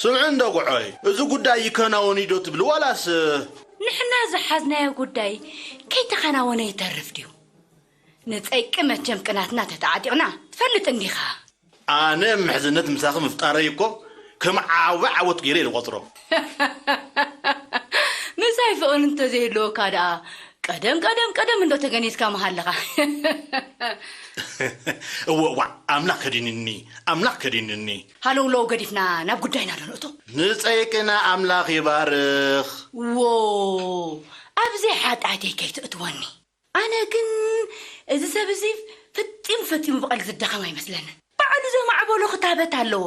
ስምዒ እንዶ ጉዖይ፣ እዚ ጉዳይ ይከናወን እዩ ዶ ትብል ዋላስ? ንሕና ዝሓዝናዮ ጉዳይ ከይተኸናወነ ይተርፍ ድዩ? ንጸይቂ መቸም ቅናትና ተተዓጢቕና ትፈልጥ እንዲኻ። ኣነ ምሕዝነት ምሳኺ ምፍጣረይ እኮ ከም ዓቢ ዓወት ገይረ እየ ዝቖጽሮ። ምሳይ ፍቕሪ እንተዘይህልወካ ደኣ ቀደም ቀደም ቀደም እንዶ ተገኒዝካ ምሃለኻ። እወ፣ እዋ፣ ኣምላኽ ከዲንኒ፣ ኣምላኽ ከዲንኒ። ሃለውለው ገዲፍና ናብ ጉዳይና ዶ ንእቶ? ንጸይቅና ኣምላኽ ይባርኽ። ዎ፣ ኣብዚ ሓጢኣተይ ከይትእትወኒ። ኣነ ግን እዚ ሰብ እዚ ፈጺሙ ፈጺሙ ብቐልዲ ዝደኸም ኣይመስለንን። ባዕሉ ዘማዕበሎ ክታበት ኣለዎ።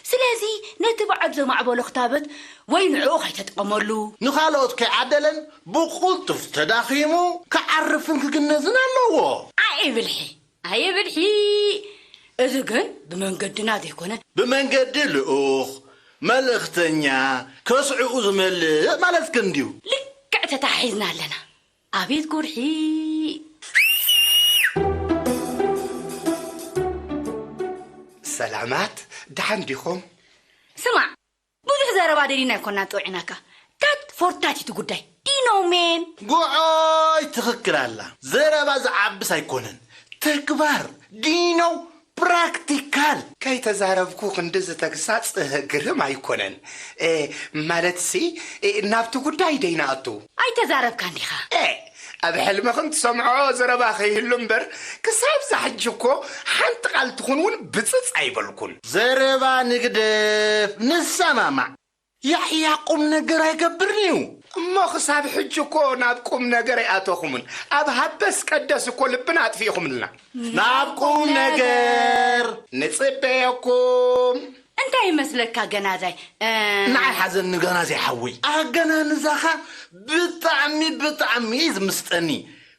ስለዚ ነቲ ባዕሉ ዘማዕበሎ ክታበት ወይ ንዕኡ ከይተጥቀመሉ። ንኻልኦት ከይዓደለን ብቕልጡፍ ተዳኺሙ ክዓርፍን ክግነዝን ኣለዎ። ኣየ ብልሒ፣ ኣየ ብልሒ። እዚ ግን ብመንገድና ዘይኮነ። ብመንገዲ ልኡኽ፣ መልእኽተኛ፣ ከስዕኡ ዝመልእ ማለት ግን ድዩ? ልክዕ ተታሒዝና ኣለና። ኣቤት ጉርሒ! ሰላማት፣ ደሓን ዲኹም? ስማዕ፣ ብዙሕ ዘረባ ደሊና ኣይኮናን ጸዊዕናካ። ታት ፎር ታት እቲ ጉዳይ። ዲኖ ሜን። ጉዖይ ትኽክል ኣላ። ዘረባ ዝዓብስ ኣይኮነን። ተግባር፣ ዲኖ፣ ፕራክቲካል። ከይተዛረብኩ ክንድዚ ተግሳጽ ግርም ኣይኮነን። እ፣ ማለትሲ፣ እ፣ ናብቲ ጉዳይ ደይና ኣቱ። ኣይተዛረብካን ዲኻ? እ፣ ኣብ ሕልምኽን ትሰምዖ ዘረባ ከይህሉ እምበር፣ ክሳብ ዛ ሕጂ እኮ ሓንቲ ቃል ትኹን እውን ብጽጽ ኣይበልኩን። ዘረባ ንግደፍ፣ ንሰማማዕ። ያሕያ ቁም ነገር ኣይገብርን እዩ። እሞ ክሳብ ሕጂ እኮ ናብ ቁም ነገር ኣይኣተኹምን። ኣብ ሃበስ ቀደስ እኮ ልብና ኣጥፊእኹምልና። ናብ ቁም ነገር። ንጽበየኩም። እንታይ ይመስለካ ገናዛይ? እ፣ ንዓይ ሓዘኒ ገናዛይ ሓወይ። ኣገናንዛኻ ብጣዕሚ፣ ብጣዕሚ እዩ ዝምስጠኒ።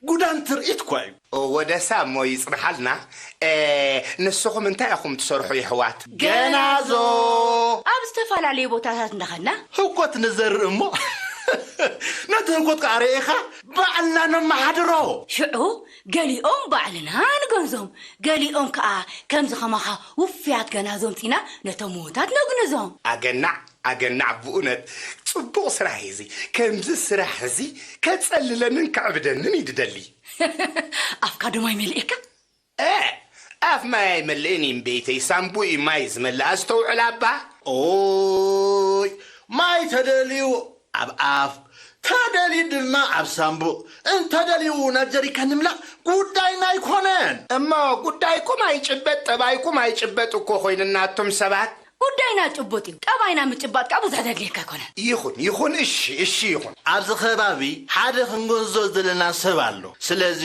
ጉዳን ትርኢት እኳ እዩ። ወደሳ እሞ ይጽንሓልና። እ፣ ንስኹም እንታይ ኢኹም ትሰርሑ የሕዋት? ገናዞ። ኣብ ዝተፈላለዩ ቦታታት እንዳኸድና። ህኮት ንዘርእ እሞ፣ ነቲ ህኮት ከኣ ርኢኻ ባዕልና ነመሓድሮ። ሽዑ ገሊኦም ባዕልና ንገንዞም፣ ገሊኦም ከኣ ከምዚ ከማኻ ውፍያት ገናዞ ኣምጺና ነቶም ምዉታት ነግንዞም። ኣገናዕ፣ ኣገናዕ፣ ብእውነት ጽቡቕ ስራሕ እዩ እዚ። ከምዚ ስራሕ እዚ ከጸልለንን ከዕብደንን እዩ ድደሊ። ኣፍካ ዶ ማይ መሊእካ? እ፣ ኣፍ ማይ ኣይመልእን እዩ እምበይተይ፣ ሳምቡእ እዩ ማይ ዝመልእ፣ ኣስተውዕል ኣባ። ኦይ፣ ማይ ተደልዩ ኣብ ኣፍ፣ ተደልዩ ድማ ኣብ ሳምቡእ፣ እንተደልዩ ናብ ጀሪካን ንምላእ ጉዳይና ኣይኮነን። እሞ ጉዳይኩም ኣይጭበጥ፣ ጠባይኩም ኣይጭበጥ እኮ ኮይኑ እናቱም ሰባት። ጉዳይና ጭቡጥ እዩ። ጠባይና ምጭባጥ ከኣ ብዙሕ ዘድልየካ ኣይኮነን። ይኹን፣ ይኹን፣ እሺ፣ እሺ፣ ይኹን። ኣብዚ ከባቢ ሓደ ክንገንዞ ዘለና ሰብ ኣሎ። ስለዚ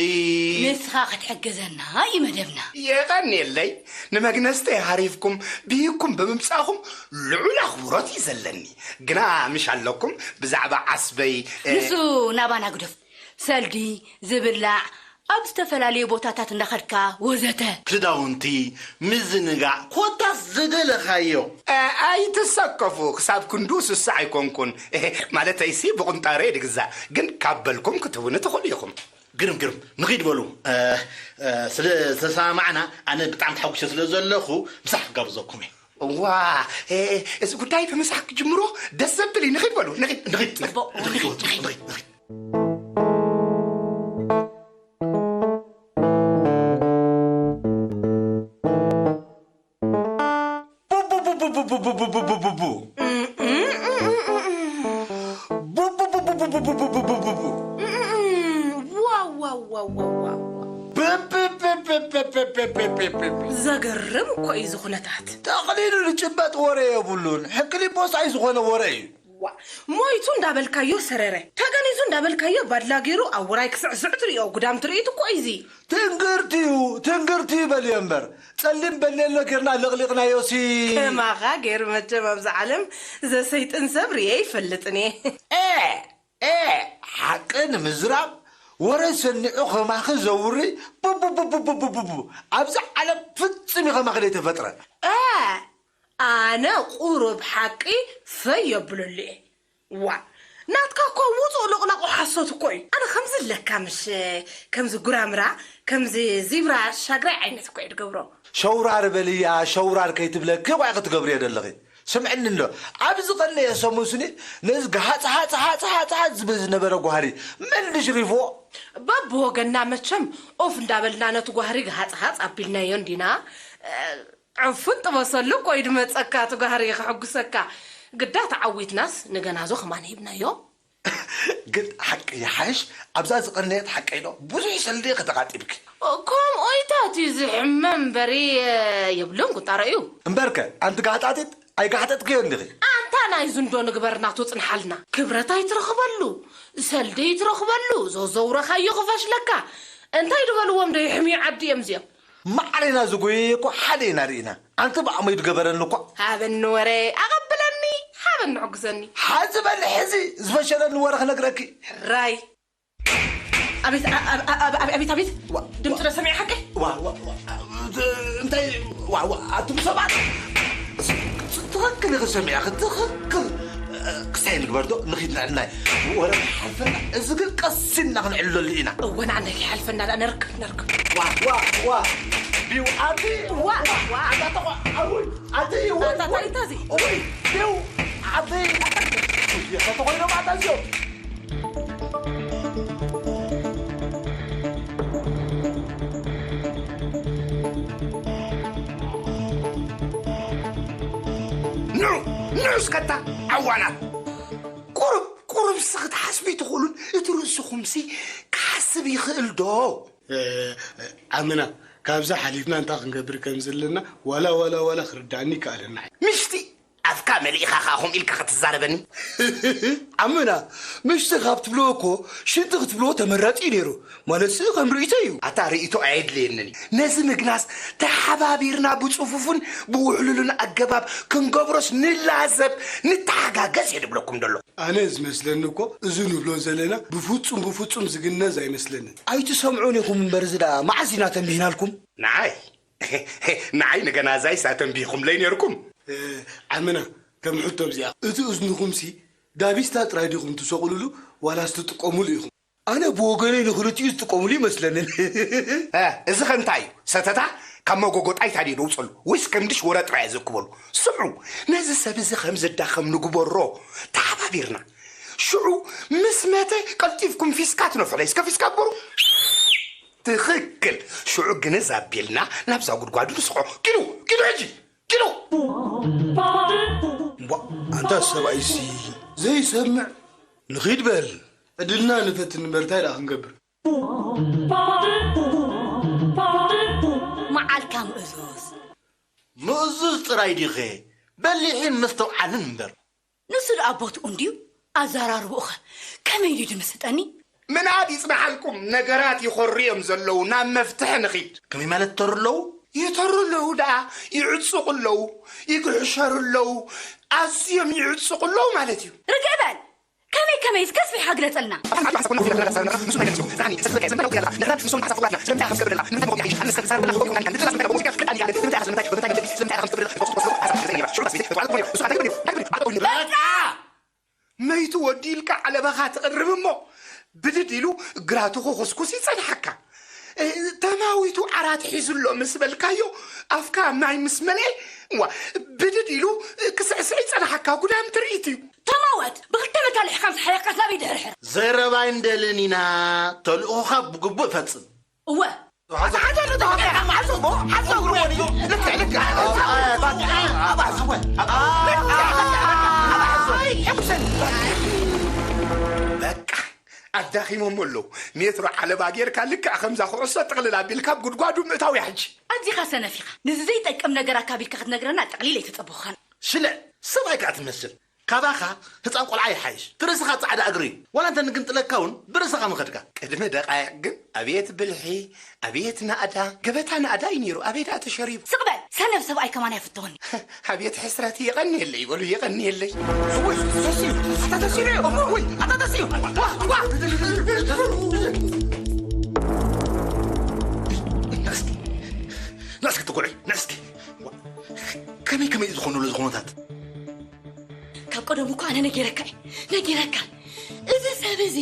ንስኻ ክትሕግዘና እዩ መደብና። የቐንየለይ። ንመግነዝተይ ሃሪፍኩም ብሂግኩም ብምምጻእኹም ልዑል ኣኽብሮት እዩ ዘለኒ። ግና ምሽ ኣለኩም ብዛዕባ ዓስበይ፣ እ፣ ንሱ ናባና ግደፍ። ሰልዲ፣ ዝብላዕ፣ ኣብ ዝተፈላለዩ ቦታታት እንዳኸድካ ወዘተ። ክዳውንቲ፣ ምዝንጋዕ፣ ኮታስ ዝደለኻዮ። እ፣ ኣይትሰከፉ፣ ክሳብ ክንድኡ ስሱዕ ኣይኮንኩን። ማለተይሲ ብቁንጣሮ እየ ድግዛእ፣ ግን ካብ በልኩም ክትህቡኒ ትኽእሉ ኢኹም። ግርም፣ ግርም፣ ንኺድ በሉ። እ፣ እ፣ ስለ ዝተሰማማዕና ኣነ ብጣዕሚ ተሓጒሰ ስለ ዘለኹ ምሳሕ ክጋብዘኩም እየ። እዋ፣ እ፣ እዚ ጉዳይ ብምሳሕ ክጅምሮ ደስ ዘብል እዩ። ንኺድ በሉ፣ ንኺድ። ንኺድ፣ ንኺድ፣ ጽቡቕ፣ ንኺድ፣ ንኺድ፣ ንኺድ። ንኺድ፣ ንኺድ። ቡቡ፣ ቡቡ፣ ቡቡ፣ ቡቡ፣ ቡቡ፣ ቡቡ። ቡቡ፣ ቡቡ፣ ቡቡ፣ ቡቡ፣ ቡቡ፣ ቡቡ፣ ቡቡ። ዋው፣ ዋው፣ ዋው፣ ዋው፣ ዋው። ብብብብብብብብብብ። ዘገርም እኮ እዩ እዚ ኩነታት። ጠቕሊሉ ዝጭበጥ ወረ የብሉን። ሕክሊቦስ ኣይዝኾነ ወረ እዩ። ዋ፣ ሞይቱ እንዳበልካዮ ሰረረ፣ ተገኒዙ እንዳበልካዮ ባድላ ገይሩ ኣብ ውራይ ክስዕስዕ ትርእዮ። ጉዳም ትርኢት እኮ እዩ እዚ። ትንግርቲዩ፣ ትንግርቲዩ በልዮ እምበር፣ ጸሊም በሌሎ ጌርና ለቕሊቕናዮሲ። ከማኻ ገይሩ መቸም ኣብዚ ዓለም ዘሰይጥን ሰብ ርየ ይፈልጥን እየ። ኤ፣ ኤ፣ ሓቂ ንምዝራብ ወረ ሰኒዑ ከማኺ ዘውሪ ቡቡቡቡቡቡቡ ኣብዚ ዓለም ፍጹም እዩ ከማኺ ዘይተፈጥረ። ኤ፣ ኣነ ቁሩብ ሓቂ ፈይ የብለሉ እየ። ዋ፣ ናትካ እኮ ውጹእ ሎቕላቑ ሓሶት እኮ እዩ። ኣነ ከምዚ ኣለካ ምሽ፣ ከምዚ ጉራምራ፣ ከምዚ ዚብራ ሻግራይ ዓይነት እኮ እየ ድገብሮ። ሸውራር በልያ፣ ሸውራር ከይትብለኪ ቆይ ክትገብርዮ ደለኺ። ስምዕኒ ኣሎ። ኣብ ዝቐነየ ሰሙን ስኒ ነዚ ግሃጽ ሃጽ ሃጽ ሃጽ ሃጽ ዝብል ዝነበረ ጓህሪ መን ድሽሪፍዎ? በብወገንና መቸም ኦፍ እንዳበልና ነቲ ጓህሪ ግሃጽ ሃጽ ኣቢልናዮ እንዲና። እ፣ ዕፉን ጥበሰሉ እኮ እዩ ድመጸካ፣ እቲ ጓህሪ ከሐጉሰካ። ግዳ ተዓዊትናስ ንገናዞ ከማን ሂብናዮ። ግን ሓቂ ይሓይሽ፣ ኣብዛ ዝቐነየት ሓቀይ ዶ ብዙሕ ሰልዲ ከተቓጢብኪ። ከምኡ ኢታት እዩ ዝሕመ እምበሪ የብሉን ቁጠሮ እዩ። እምበርከ፣ ኣንቲ ጋሕጣጢት ኣይጋሕጠጥክዮ እንዲኺ። ኣንታ ናይ ዝንዶ ንግበር ናቱ ጽንሓልና። ክብረት ኣይትረኽበሉ፣ ሰልዲ ኣይትረኽበሉ፣ ዘዘውረኻዮ ክፈሽለካ። እንታይ ዝበልዎም ዶ ይሕምዩ ዓዲ እዮም እዚኦም። ማዕረና ዝጎየየ እኮ ሓደ ኢና ርኢና። ኣንቲ ብኣመይ ድገበረኒ እኮ። ሃበኒ ወረ ኣቐብለኒ፣ ሃበኒ ሕጉሰኒ። ሓዚ በሊ ሕዚ ዝፈሸለኒ ወረ ክነግረኪ። ራይ። ኣቤት፣ ኣ-፣ ኣ-፣ ኣ-፣ ኣ-፣ ኣቤት፣ ኣቤት። ዋ፣ ድምፂ ዋ። ዶ ሰሚዐ ሓቀይ? ዋ፣ ዋ፣ ዋ፣ እ-፣ እንታይ? ዋ፣ ዋ፣ ኣቱም ሰባት። ትኽክል ኢኺ ሰሚዐ፣ ትኽክል። እ፣ ክሳይ ንግበር ዶ? ንኺድ ንዕናይ። ወረ ሓፈና፣ እዚ ግን ቀስ ኢልና ክንዕለሉ ኢና። እወ፣ ንዓናይ ከይሓልፈና ደኣ ነርክብ፣ ነርክብ። ዋ፣ ዋ፣ ዋ። ቢው ኣቲ። ዋ፣ ዋ። ኣታ ተኾ-፣ ኣውይ፣ ኣቲ፣ ወይ፣ ኣታ ወይ። ታሪታ እዚ። ወይ፣ ቢው ኣቲ። እየ፣ ከተኾይኖም ኣታ እዚኦም። ንዑ፣ ንዑ እስከ እታ ዓዋናት። ቁሩብ፣ ቁሩብሲ ክትሓስቡ ኣይትኽእሉን? እቲ ርእስኹምሲ ክሓስብ ይኽእል ዶ? እ፣ ዓምና፣ ካብዚ ሓሊፍና እንታይ ክንገብር ከም ዘለና ዋላ፣ ዋላ፣ ዋላ ክርዳእኒ ይከኣለና። ምሽቲ ኣፍካ መሊእኻ ኸኣ ከምኡ ኢልካ ክትዛረበኒ? ዓምና፣ ምሽቲ ካብ ትብልዎ እኮ ሽንቲ ክትብልዎ ተመራጺ እዩ ነይሩ። ማለትሲ ከም ርእይቶ እዩ። ኣታ ርእይቶ ኣየድልየንን እዩ። ነዚ ምግናስ ተሓባቢርና ብጽፉፍን ብውሕሉልን ኣገባብ ክንገብሮስ ንላዘብ፣ ንተሓጋገዝ እየ ድብለኩም ደሎ። ኣነ ዝመስለኒ እኮ እዚ ንብሎ ዘለና ብፍጹም፣ ብፍጹም ዝግነዝ ኣይመስለንን። ኣይትሰምዑን ኢኹም እምበር፣ እዚ ደኣ መዓዝ ኢና ተንቢህናልኩም? ንዓይ? ንዓይ ንገናዛይስ ኣተንቢህኩምለይ ነይርኩም። እ፣ ዓምና፣ ከም ሕቶ እዚኣ፣ እቲ እዝንኹምሲ ዳቢስታ ጥራይ ዲኹም ትሰቕሉሉ ዋላስ ትጥቀሙሉ ኢኹም? ኣነ ብወገነይ ንኽልቲኡ ዝጥቀሙሉ ይመስለንን። እ፣ እዚ ኸ እንታይ እዩ? ሰተታ ካብ መጎጎ ጣይታ ድዩ ደውፅሉ? ወይስ ከም ድሽ ወረ ጥራይ ዘእክበሉ? ስምዑ፣ ነዚ ሰብ እዚ ከም ዝዳኸም ንግበሮ ተሓባቢርና። ሽዑ ምስ መተ ቀልጢፍኩም ፊስካ ትነፍሑ፣ እስከ ፊስካ ግበሩ። ትኽክል። ሽዑ ግንዝ ኣቢልና ናብዛ ጉድጓዱ ንስሖ። ኪዱ፣ ኪዱ ሕጂ፣ ኪዱ። እምቧ፣ ኣንታ ሰብኣይሲ ዘይሰምዕ። ንኺድ በል። ዕድልና ንፈትን እምበር እንታይ ደኣ ክንገብር? መዓልካ ምእዙዝ። ምእዙዝ ጥራይ ዲኸ? በሊሕን መስተውዓልን እምበር። ንሱ ደኣ ቦትኡ እንድዩ፣ ኣዘራርብኡኸ ከመይ ድዩ ድምስጠኒ? ምናብ ይጽናሓልኩም፣ ነገራት ይኾሩ እዮም ዘለዉ፣ ናብ መፍትሒ ንኺድ። ከመይ ማለት ይተሩ ኣለዉ? ይተሩ ኣለዉ ደኣ፣ ይዕጽቑ ኣለዉ፣ ይግሕሸሩ ኣለዉ፣ ኣዝዮም ይዕጽቑ ኣለዉ ማለት እዩ። ርግእ በል! ከመይ ከመይ እስከ ኣስፊሕካ ግለጸልና። በቃ! መይቱ ወዲ ኢልካ ዓለባኻ ትቕርብ እሞ፣ ብድድ ኢሉ ግራቱ ክኹስኩስ ይጸንሓካ። እ፣ ተማዊቱ ዓራት ሒዙ ኣሎ ምስ በልካዮ፣ ኣፍካ ማይ ምስ መልአ፣ ዋ፣ ብድድ ኢሉ ክስዕስዕ ይጸንሓካ። ጉዳም ትርኢት እዩ። ተማወት፣ ብኽልተ መታልሕካ ምስ ሓለፍካስ ናበይ ድሕርሕር? ዘይረባይ እንደልን ኢና፣ ተልእኾኻ ብግቡእ ፈጽም። እወ። በቃ፣ ኣዳኺሞም ኣለዉ። ሜትሮ ዓለባ ጌርካ ልክዕ ከምዛ ኩዕሶ ጥቕልል ኣቢልካ ኣብ ጉድጓዱ ምእታው እያ ሕጂ። ኣዚኻ ሰነፍ ኢኻ። ንዚ ዘይጠቅም ነገር ኣካቢድካ ክትነግረና ጠቕሊል ኣይተጸበኹኻን። ሽለ፣ ሰብኣይ ከኣ ትመስል። ካባኻ ህጻን ቆልዓ ይሓይሽ። እቲ ርእስኻ ጻዕዳ እግሪ እዩ። ዋላ እንተ ንግንጥለካ እውን ብርእስኻ ምኸድካ። ቅድሚ ደቓይቕ ግን ኣቤት ብልሒ፣ ኣቤት ናእዳ። ገበታ ናእዳ እዩ ነይሩ። ኣበይ ደኣ ተሸሪቡ? ስቕ በል! ሰነፍ ሰብኣይ ከማን ኣይፍተወኒ። ኣቤት ሕስረት! የቐንየለይ በሉ፣ የቐንየለይ። እውይ፣ ተሲኡ! ኣታ ተሲኡ! እውይ፣ ኣታ ተሲኡ! ዋ፣ ዋ! ናስኪ፣ ናስኪ ትጉዒ፣ ናስኪ። ዋ፣ ከመይ ከመይ እዩ ዝኾነሉ እዚ ኩነታት? ካብ ቀደሙ እኮ ኣነ ነጊረካ እየ፣ ነጊረካ። እዚ ሰብ እዚ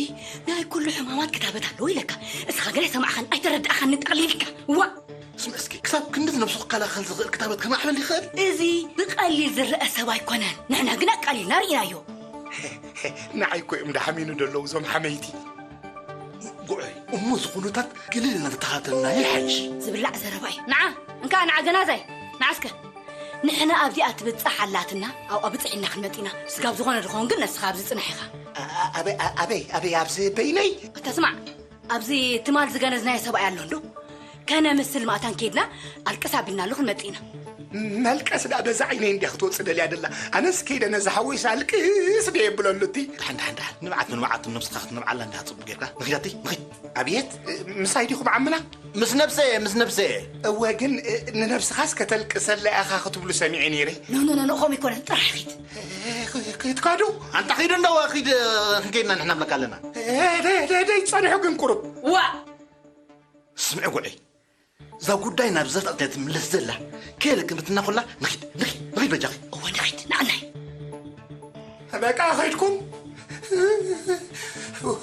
ናይ ኩሉ ሕማማት ክታበት ኣለዎ ኢለካ። እስኻ ግን ኣይሰማዕኻን፣ ኣይተረዳእኻን፣ ጠቕሊልካ። ዋ! ስምዒ እስኪ፣ ክሳብ ክንድዚ ነብሱ ክከላኸል ዝኽእል ክታበት ከማዕበል ይኽእል? እዚ ብቐሊል ዝረአ ሰብ ኣይኮነን። ንሕና ግን ኣቃሊልና ርኢናዮ። ንዓይ እኮ እዮም ደሓሚኑ ደለዉ እዞም ሓመይቲ። ጉዑይ እሞ፣ እዚ ኩነታት ግልል እናተተኻተልና ይሓይሽ። ዝብላዕ ዘረባ እዩ። ንዓ፣ እንካ ንዓ ገናዛይ፣ ንዓ እስከ። ንሕና ኣብዚኣ ትብጻሕ ኣላትና፣ ኣብኣ ብጽሕ ኢልና ክንመጥ ኢና። ስጋብ ዝኾነ ድኾን ግን ነስኻ ኣብዚ ጽናሕ ኢኻ። ኣ-፣ ኣ-፣ ኣበይ፣ ኣ-፣ ኣበይ፣ ኣበይ፣ ኣብዚ በይነይ? ኣታ ስማዕ፣ ኣብዚ ትማል ዝገነዝናዮ ሰብኣይ ኣሎ እንዶ? ከነ ምስል ማእታን ኬድና ኣልቅስ ኣቢልናሉ ክንመጽእ ኢና። መልቀስ ደኣ በዛ ዓይነይ እንድያ ክትወጽእ ደልያ ደላ። ኣነስ ከይደ ነዚ ሓወይስ ኣልቅስ ደየ የብለሉ እቲ። ደሓን፣ ደሓን፣ ደሓን። ንብዓት ንብዓት ነብስኻ ክትነብዓላ እንድያ ጽቡቅ ጌርካ። ንኺድ ኣቲ፣ ንኺድ። ኣብየት፣ ምሳይ ዲኹም ዓምና? ምስ ነብሰ እየ፣ ምስ ነብሰ እየ። እወ፣ ግን ንነብስኻስ ከተልቅሰላ ኢኻ ክትብሉ ሰሚዐ ነይረ። ኖ፣ ኖ፣ ኖ፣ ኖ፣ ከምኡ ኣይኮነን። ጥራሕ ኺድ። ክትካዱ? ኣንታ ኺድ እንደው ኺድ፣ ክንከይድና ንሕና ንብለካ ኣለና። ደይ፣ ደይ፣ ደይ፣ ጸንሑ ግን ቁሩብ። ዋ! ስምዒ ጉዐይ፣ እዛ ጉዳይ ናብ ዘፍጠጠት ትምለስ ዘላ ከየለክምትና ኮላ፣ ንኺድ፣ ንኺድ፣ ንኺድ በጃኺ። እወ፣ ንኺድ፣ ንዓናይ። በቃ ኸይድኩም።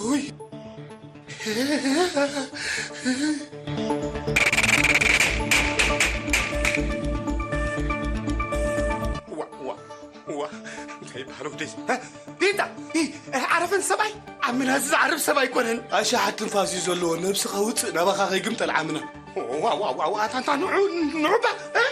ውይ። ዋ፣ ዋ፣ ዋ፣ እንታይ ይበሃል ወደይ? እ? ቢንታ፣ እ፣ ዓረፈን ሰብኣይ? ዓምና እዚ ዝዓርፍ ሰብ ኣይኮነን። ኣሻሓት ትንፋስ እዩ ዘለዎ። ነብስኻ ውፅእ፣ ናባኻ ከይግምጠል ዓምና። ዋ፣ ዋ፣ ዋ፣ ዋ፣ ኣታ፣ ኣታ፣ ንዑ፣ ንዑ፣ ባ፣ እ?